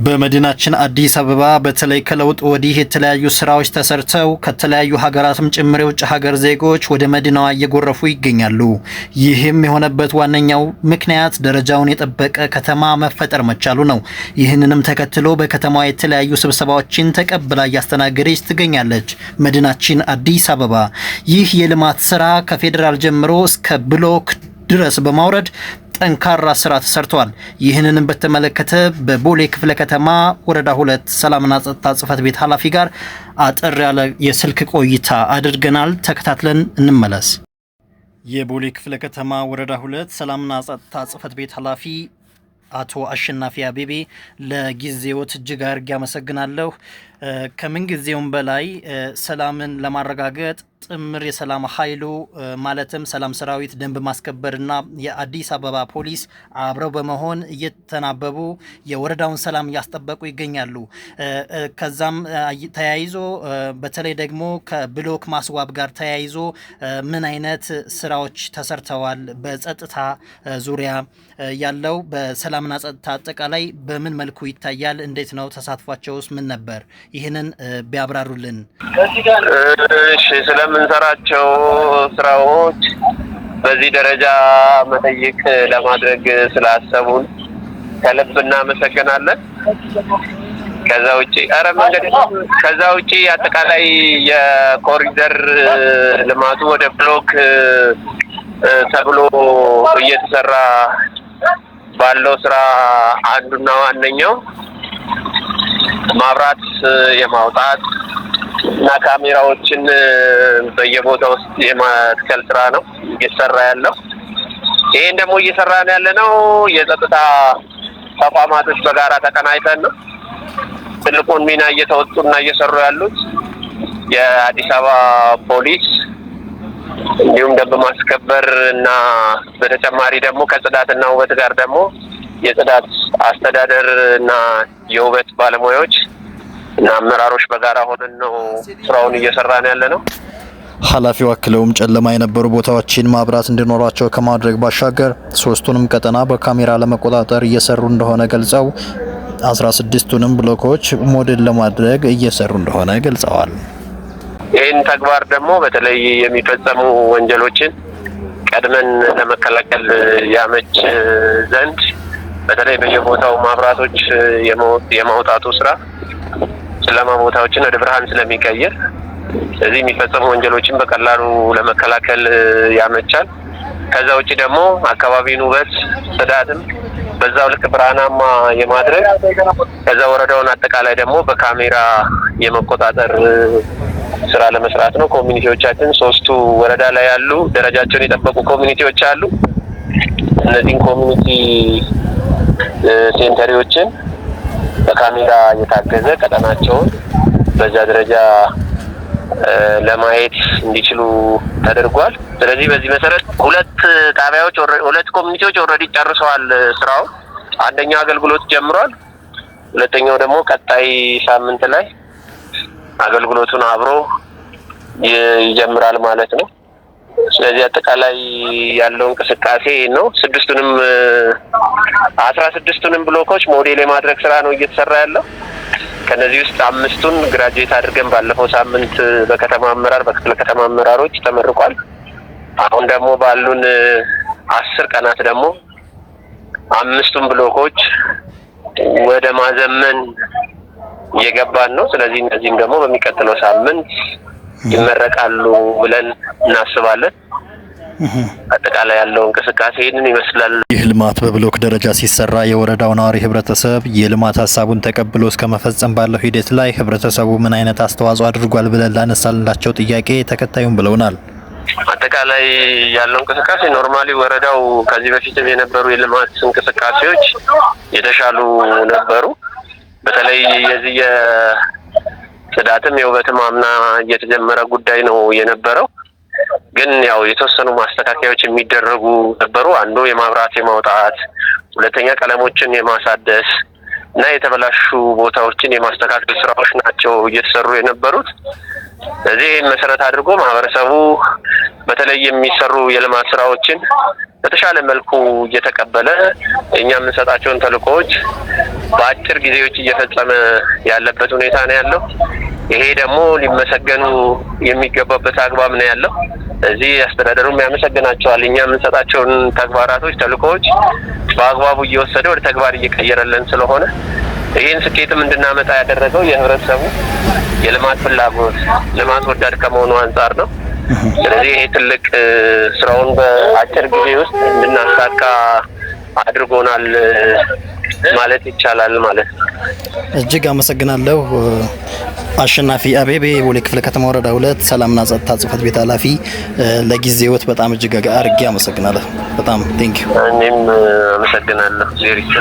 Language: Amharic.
በመዲናችን አዲስ አበባ በተለይ ከለውጥ ወዲህ የተለያዩ ስራዎች ተሰርተው ከተለያዩ ሀገራትም ጭምር የውጭ ሀገር ዜጎች ወደ መዲናዋ እየጎረፉ ይገኛሉ። ይህም የሆነበት ዋነኛው ምክንያት ደረጃውን የጠበቀ ከተማ መፈጠር መቻሉ ነው። ይህንንም ተከትሎ በከተማዋ የተለያዩ ስብሰባዎችን ተቀብላ እያስተናገደች ትገኛለች መዲናችን አዲስ አበባ። ይህ የልማት ስራ ከፌዴራል ጀምሮ እስከ ብሎክ ድረስ በማውረድ ጠንካራ ስራ ተሰርቷል። ይህንንም በተመለከተ በቦሌ ክፍለ ከተማ ወረዳ 2 ሰላምና ጸጥታ ጽሕፈት ቤት ኃላፊ ጋር አጠር ያለ የስልክ ቆይታ አድርገናል። ተከታትለን እንመለስ። የቦሌ ክፍለ ከተማ ወረዳ 2 ሰላምና ጸጥታ ጽሕፈት ቤት ኃላፊ አቶ አሸናፊ አቤቤ፣ ለጊዜዎት እጅግ አድርጌ አመሰግናለሁ። ከምን ጊዜውም በላይ ሰላምን ለማረጋገጥ ጥምር የሰላም ኃይሉ ማለትም ሰላም ሰራዊት፣ ደንብ ማስከበርና የአዲስ አበባ ፖሊስ አብረው በመሆን እየተናበቡ የወረዳውን ሰላም እያስጠበቁ ይገኛሉ። ከዛም ተያይዞ በተለይ ደግሞ ከብሎክ ማስዋብ ጋር ተያይዞ ምን አይነት ስራዎች ተሰርተዋል? በጸጥታ ዙሪያ ያለው በሰላምና ጸጥታ አጠቃላይ በምን መልኩ ይታያል? እንዴት ነው ተሳትፏቸውስ ምን ነበር? ይህንን ቢያብራሩልን። እሺ፣ ስለምንሰራቸው ስራዎች በዚህ ደረጃ መጠይቅ ለማድረግ ስላሰቡን ከልብ እናመሰግናለን። ከዛ ውጪ ኧረ መንገድ ከዛ ውጪ አጠቃላይ የኮሪደር ልማቱ ወደ ብሎክ ተብሎ እየተሰራ ባለው ስራ አንዱና ዋነኛው ማብራት የማውጣት እና ካሜራዎችን በየቦታው ውስጥ የማትከል ስራ ነው እየተሰራ ያለው። ይሄን ደግሞ እየሰራን ያለ ነው የጸጥታ ተቋማቶች በጋራ ተቀናጅተን ነው። ትልቁን ሚና እየተወጡና እየሰሩ ያሉት የአዲስ አበባ ፖሊስ እንዲሁም ደንብ ማስከበር እና በተጨማሪ ደግሞ ከጽዳትና ውበት ጋር ደግሞ የጽዳት አስተዳደር እና የውበት ባለሙያዎች እና አመራሮች በጋራ ሆነን ነው ስራውን እየሰራን ያለ ነው። ኃላፊው አክለውም ጨለማ የነበሩ ቦታዎችን ማብራት እንዲኖራቸው ከማድረግ ባሻገር ሶስቱንም ቀጠና በካሜራ ለመቆጣጠር እየሰሩ እንደሆነ ገልጸው 16ቱንም ብሎኮች ሞዴል ለማድረግ እየሰሩ እንደሆነ ገልጸዋል። ይህን ተግባር ደግሞ በተለይ የሚፈጸሙ ወንጀሎችን ቀድመን ለመከላከል ያመች ዘንድ በተለይ በየቦታው ማብራቶች የማውጣቱ ስራ ጨለማ ቦታዎችን ወደ ብርሃን ስለሚቀይር፣ ስለዚህ የሚፈጸሙ ወንጀሎችን በቀላሉ ለመከላከል ያመቻል። ከዛ ውጭ ደግሞ አካባቢውን ውበት፣ ጽዳትም በዛው ልክ ብርሃናማ የማድረግ፣ ከዛ ወረዳውን አጠቃላይ ደግሞ በካሜራ የመቆጣጠር ስራ ለመስራት ነው። Community ዎቻችን ሶስቱ ወረዳ ላይ ያሉ ደረጃቸውን የጠበቁ community ዎች አሉ። እነዚህን community center ዎችን በካሜራ የታገዘ ቀጠናቸውን በዛ ደረጃ ለማየት እንዲችሉ ተደርጓል። ስለዚህ በዚህ መሰረት ሁለት ጣቢያዎች፣ ሁለት community ዎች already ጨርሰዋል ስራው። አንደኛው አገልግሎት ጀምሯል። ሁለተኛው ደግሞ ቀጣይ ሳምንት ላይ አገልግሎቱን አብሮ ይጀምራል ማለት ነው። ስለዚህ አጠቃላይ ያለው እንቅስቃሴ ነው። 16ቱንም ብሎኮች ሞዴል የማድረግ ስራ ነው እየተሰራ ያለው። ከነዚህ ውስጥ አምስቱን graduate አድርገን ባለፈው ሳምንት በከተማ አመራር፣ በክፍለ ከተማ አመራሮች ተመርቋል። አሁን ደግሞ ባሉን 10 ቀናት ደግሞ አምስቱን ብሎኮች ወደ ማዘመን እየገባን ነው። ስለዚህ እነዚህም ደግሞ በሚቀጥለው ሳምንት ይመረቃሉ ብለን እናስባለን። አጠቃላይ ያለው እንቅስቃሴ ይህንን ይመስላል። ይህ ልማት በብሎክ ደረጃ ሲሰራ የወረዳው ነዋሪ ህብረተሰብ የልማት ሀሳቡን ተቀብሎ እስከ መፈጸም ባለው ሂደት ላይ ህብረተሰቡ ምን አይነት አስተዋጽኦ አድርጓል ብለን ላነሳንላቸው ጥያቄ ተከታዩን ብለውናል። አጠቃላይ ያለው እንቅስቃሴ normally ወረዳው ከዚህ በፊትም የነበሩ የልማት እንቅስቃሴዎች የተሻሉ ነበሩ። በተለይ የዚህ የጽዳትም የውበትም አምና እየተጀመረ ጉዳይ ነው የነበረው። ግን ያው የተወሰኑ ማስተካከያዎች የሚደረጉ ነበሩ። አንዱ የማብራት የማውጣት፣ ሁለተኛ ቀለሞችን የማሳደስ እና የተበላሹ ቦታዎችን የማስተካከል ስራዎች ናቸው እየተሰሩ የነበሩት። ስለዚህ ይህን መሰረት አድርጎ ማህበረሰቡ በተለይ የሚሰሩ የልማት ስራዎችን በተሻለ መልኩ እየተቀበለ እኛ የምንሰጣቸውን ተልእኮዎች በአጭር ጊዜዎች እየፈጸመ ያለበት ሁኔታ ነው ያለው። ይሄ ደግሞ ሊመሰገኑ የሚገባበት አግባብ ነው ያለው። እዚህ አስተዳደሩም ያመሰግናቸዋል። እኛ የምንሰጣቸውን ተግባራቶች፣ ተልእኮዎች በአግባቡ እየወሰደ ወደ ተግባር እየቀየረልን ስለሆነ ይህን ስኬትም እንድናመጣ ያደረገው የህብረተሰቡ የልማት ፍላጎት ልማት ወዳድ ከመሆኑ አንጻር ነው። ስለዚህ ይሄ ትልቅ ስራውን በአጭር ጊዜ ውስጥ እንድናሳካ አድርጎናል ማለት ይቻላል ማለት ነው። እጅግ አመሰግናለሁ። አሸናፊ አቤቤ፣ የቦሌ ክፍለ ከተማ ወረዳ 2 ሰላምና ጸጥታ ጽህፈት ቤት ኃላፊ፣ ለጊዜዎት በጣም እጅግ አድርጌ አመሰግናለሁ። በጣም thank you። እኔም አመሰግናለሁ። ዜሪች።